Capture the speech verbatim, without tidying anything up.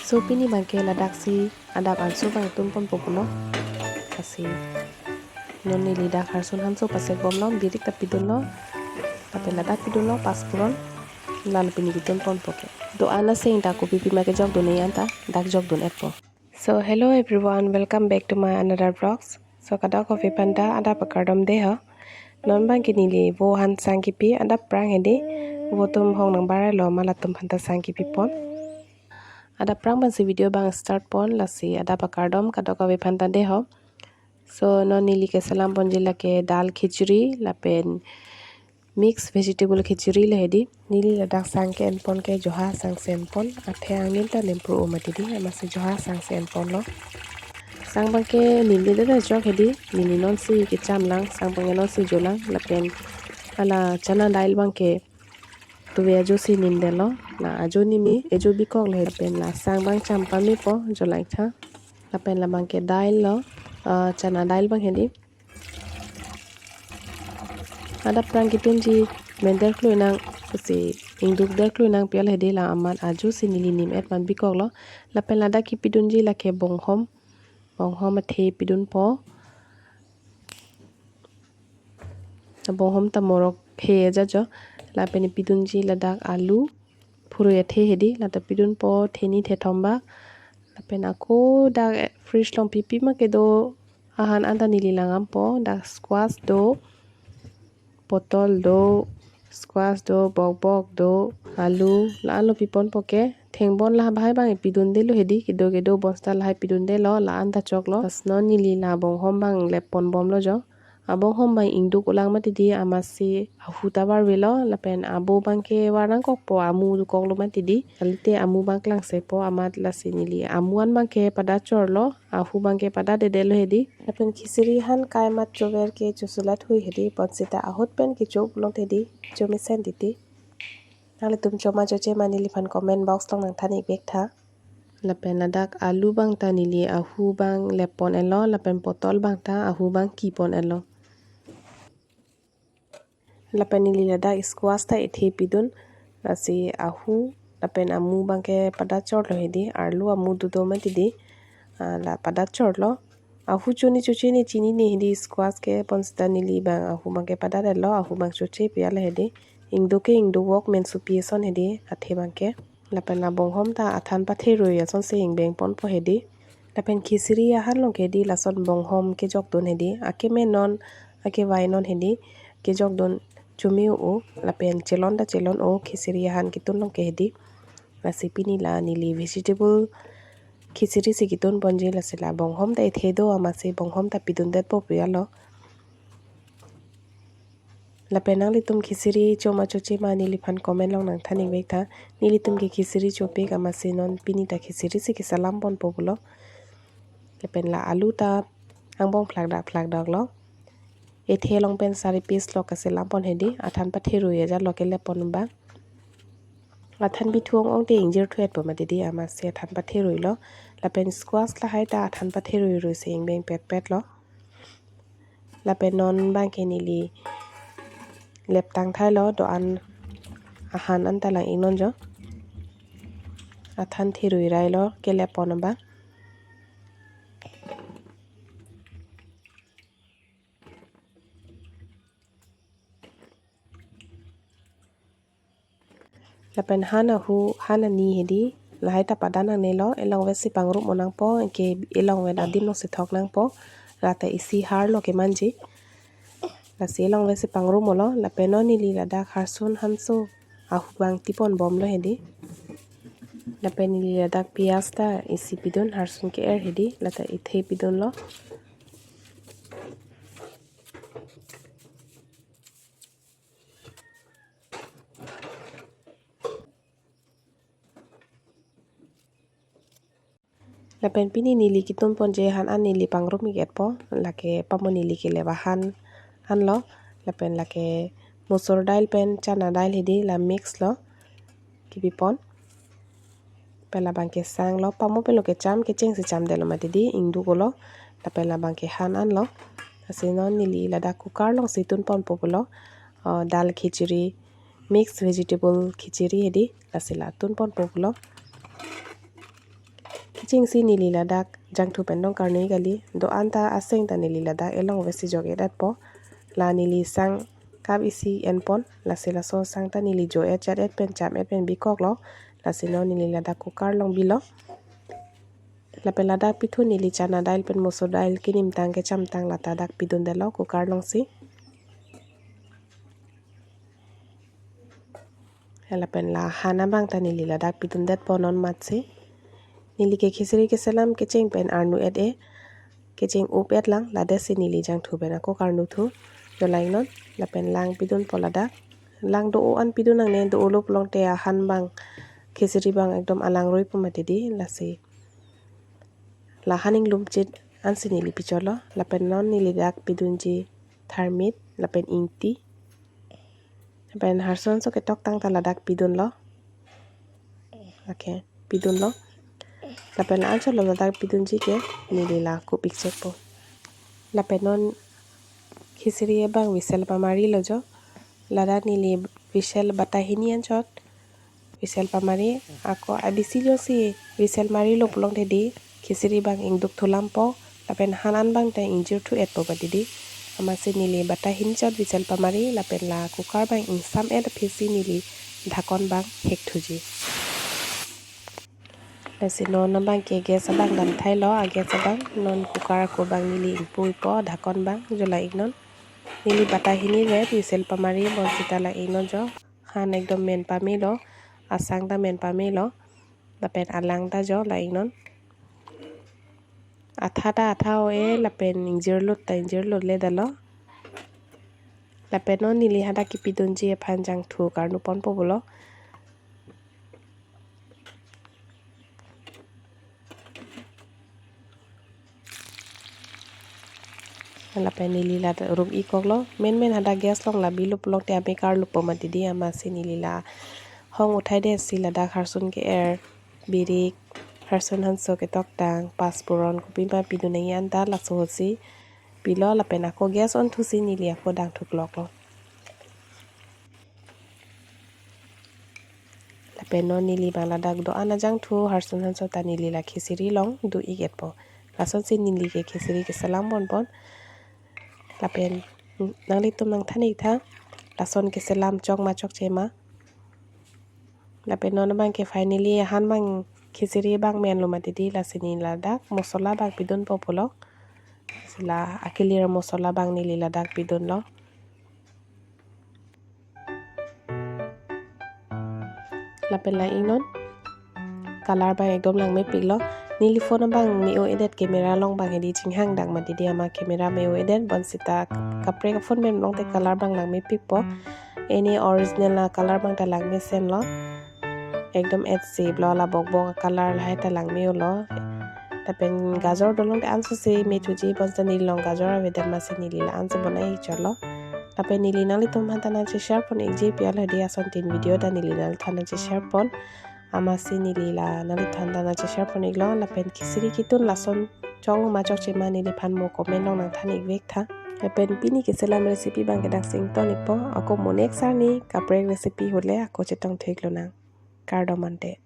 So pini abangke ladaksi adap anso abang tunponpo pulo. Lasi non neli dak harsun hanso pasek bomlo, birik ta pidunlo. Lapen ladak pidunlo pasphuron. Lalo pini kitunponpo ke. Do-an aseng ta kopi pima kejokdun-e anta dak jokdun-etpo. So hello everyone, welcome back to my another vlogs. So kadokave aphanta adap akardom dei ho. Non abangke neli vo han sang kipi, adap aphrang hedi. Vo atum hong nangbarlo, ma latum aphanta sang kipipon. Adap aphrang abangsi video abang start pon, lasi adap akardom kadokave aphanta dei ho. So non neli keselam ponji lake dal khichdi lapen mix vegetable khichdi le hedi. Neli ladak sang ke-enpon ke joha sang si enpon. Athe angin ta nempru-o mati dei, amatsi joha sang si enponlo. Sang abangke nimdedet ajok hedi, neli nonsi kecham lang, sang abangke nonsi jolang, lapen hala chana dal abangke tuve ajo si nimdetlo, la ajo nimi, ejo bikok le lapen la sang abang cham pamepo, jolangtha. Lapen labangke dal lo, ah, chana dal abang hedi. Adap aphrang kitunji men derklu-e nang, si ingduk derklu-e nang pi-al hedi, la amat ajo si neli nim-et man bikoklo. Lapen ladak kipidunji lake bonghom, bonghom athe pidunpo. Bonghom ta morok he aja jo. Lapen pidunji ladak alu phurui athe hedi, lata pidunpo theni thethom bak. Lapen ako dak, eh, fridge along pipi ma kedo ahan anta neli langdampo. Dak squash do, potol do, squash do, bokbok do, alu, la-anlo piponpo ke. Thengbon lahai abang pidundelo hedi, kedo kedo bonsita lahai pidundelo, la-anta choklo. Pas non neli la bonghom abang leppon bomlo jo. Abonghom abang ingduk-o lang mati dei, amatsi ahu ta varvelo, lapen abo abangke var nangkokpo, amu dokoklo mati dei. Kalite amu abang klangsepo, amat lasi neli amu an abangke padat chorlo, ahu abangke padadedetlo hedi. Lapen khichdi han kai amat chover ke chosulat hui hedi, bonsita ahut pen kecho pulote dei, chomesen titi. Nanglitum choma choche ma neliphan comment box along nangthan-ik vektha. Lapen ladak alu abang ta neli ahu abang leppon-etlo, lapen potol abang ta ahu abang kipon-etlo. Lapen neli ladak squash ta ethe pidun, lasi ahu lapen amu abangke padat chorlo hedi, arlo amu dodo mati dei, ah, la padat chorlo. Ahu choni chochene chinine hedi squash ke, bonsita neli abang ahu abangke padadetlo, ahu abang choche pi-al hedi. Ingduk ke ingduk vok, mensopi ason hedi athe abangke. Lapen la bonghom ta athan patherui asonsi ingbengponpo hedi. Lapen khichdi ahan along ke hedi lason bonghom kejokdun hedi. Akeme non, akevai non hedi kejokdun, chome-o, lapen chelon ta chelon-o khichdi ahan kitun along ke hedi. Lasi pini la neli vegetable khichdi si kitunponji, lasi la bonghom ta ethe do, amatsi bonghom ta pidundetpo pu-alo. Lapen nanglitum khichdi choma choche ma neliphan comment along nangthan-ik vektha. Nelitum ke khichdi chopik, amatsi non pini ta khichdi si keselam ponpo pulo. Lapen la alu ta angbong phlakdak phlakdaklo. Ethe along pen sari piece lo kaselam pon hedi, athan patherui ajatlo keleppon abang. Athan bithu ong ong te ingjir thuetpo mati dei, amatsi athan patheruilo. Lapen squash lahai ta athan patherui rui si ingbeng petpetlo. Lapen non abangke neli leptang thailo, do-an ahan anta lang-iknon jo. Athan therui railo keleppon abang. Lapen han ahu, han ani hedi, lahai ta padan nangnelo, elongvet si pangrum-o nangpo, anke elongvet adim along si thok nangpo, lata isi harlo kemanji. Lasi elongvet si pangrum-olo, lapen non neli ladak harsun hanso ahu abang tipon bomlo hedi. Lapen neli ladak piyaj ta isi pidun, harsun ke-er hedi, lata ethe pidunlo. Lapen pini neli kitunponji han an neli pangrum-ik-etpo, lake pamo neli kelep ahan anlo, lapen lake musur dal pen chana dal hedi, la mix lo kipipon. Pen labangke sanglo, pamo penlo kecham, kechengsi chamdetlo mati dei, ingduk-olo. Lapen labangke han anlo. Lasi non neli ladak cooker alongsi tunponpo pulo. Oh, dal khichdi, mix vegetable khichdi hedi, lasi la tunponpo pulo. Chingsi neli ladak jangthu pen dong karni kali, do-an ta aseng ta neli ladak elong vesi jok-et-etpo. La neli sang kap isi enpon, lasi laso sang ta neli jo-et jat-et pen cham-et pen bikoklo. Lasi non neli ladak cooker along bilo. Lapen ladak pithu neli chana dal pen musur dal kinimtang kechamtang lata dak pidundetlo cooker alongsi. Lapen la han abang ta neli ladak pidundetpo non matsi. Neli ke khichdi keselam kecheng pen arnu-et-e, kecheng up-et lang, ladetsi neli jangthu pen ako karnu thu. Jo la-iknon, lapen lang pidunpo ladak. Lang do-o an pidun nangne, do-olo pulote ahan abang, khichdi abang ekdom alang roipo mati di, lasi. La han inglumchit ansi neli pichotlo, lapen non neli dak pidunji tharmit, lapen ingti. Lapen harson so ketoktang ta ladak pidunlo. Okay, pidunlo. Lapen la-anchotlo ladak pidunji ke neli la kup-ik chekpo. Lapen non khichdi abang whistle pamarilo jo. Ladak neli whistle bata hini anchot whistle pamari, ako abisi jongsi whistle marilo pulote di khichdi abang ingduk thulampo, lapen han an abang ta ingjir thu-etpo ba didi. Amatsi neli bata hini chot whistle pamari, lapen la cooker abang ingsam-et aphisi neli dhakon abang hek thuji. Lasi non abang ke gas abang dam thailo, a gas abang non cooker ako abang neli ingpu-ikpo, dhakon abang jo la-iknon. Neli bata hini vet whistle pamari bonsita la-iknon jo. Han ekdom men pamelo, asang ta men pamelo, lapen alang ta jo la-iknon. Atha ta atha o-e, lapen ingjirlut ta ingjirlut le dalo. Lapen non neli hadak kipidunji aphan jangthu karnu ponpo pulo. Lapen neli la rup-ik koklo. Menmen hadak gas along la bilo pulote ame karlupo mati di, amatsi neli la hong uthai detsi ladak harson ke-er, birik, harson hanso ketoktang, pasphuron, kopima pidun nangji anta laso ahutsi pilo, lapen ako gas on thusi neli ako dangthu kloklo. Lapen non neli abang ladak do-an ajangthu harson hanso ta neli la khichdi along do-ik-etpo. Lasonsi neli ke khichdi keselam ponpon. Lapen nanglitum nangthan-ik tha, lason keselam chok ma chokche ma. Lapen non abang ke finally han abang khichdi abang menlo mati di, lasi neli ladak mosola abang pidunpo pulo. Lasi la akilir mosola abang neli ladak pidunlo. Lapen la-iknon, color abang ekdom langmepiklo. Neli phone abang me-o-edet, camera along abang hedi chinghang dak mati di, amat camera me-o-edet, bonsita kaprek phone men pulote color abang langmepikpo. Eni original acolor abang ta langmesenlo. Ekdom et sip lo, la bokbok acolor lahai ta langme-olo. Lapen gajor do pulote ansose me thuji, bonsita neli along gajor avedet, amatsi neli la-ansi bonai-ik chotlo. Lapen neli nanglitum aphan ta nangche-share pon-ikji, pi alo hedi asontin video ta neli nangliphan nangche-share pon. Amatsi neli la nangliphan ta nangche-share pon-iklo, lapen khichdi kitun lason chok ma chokche ma neliphan mo comment along nangthan-ik vek tha. Lapen pini keselam recipe abang ke daksi ington-ikpo, ako mo next arni kaprek recipe ahut le ako chetong thu-iklonang. Kardom ante.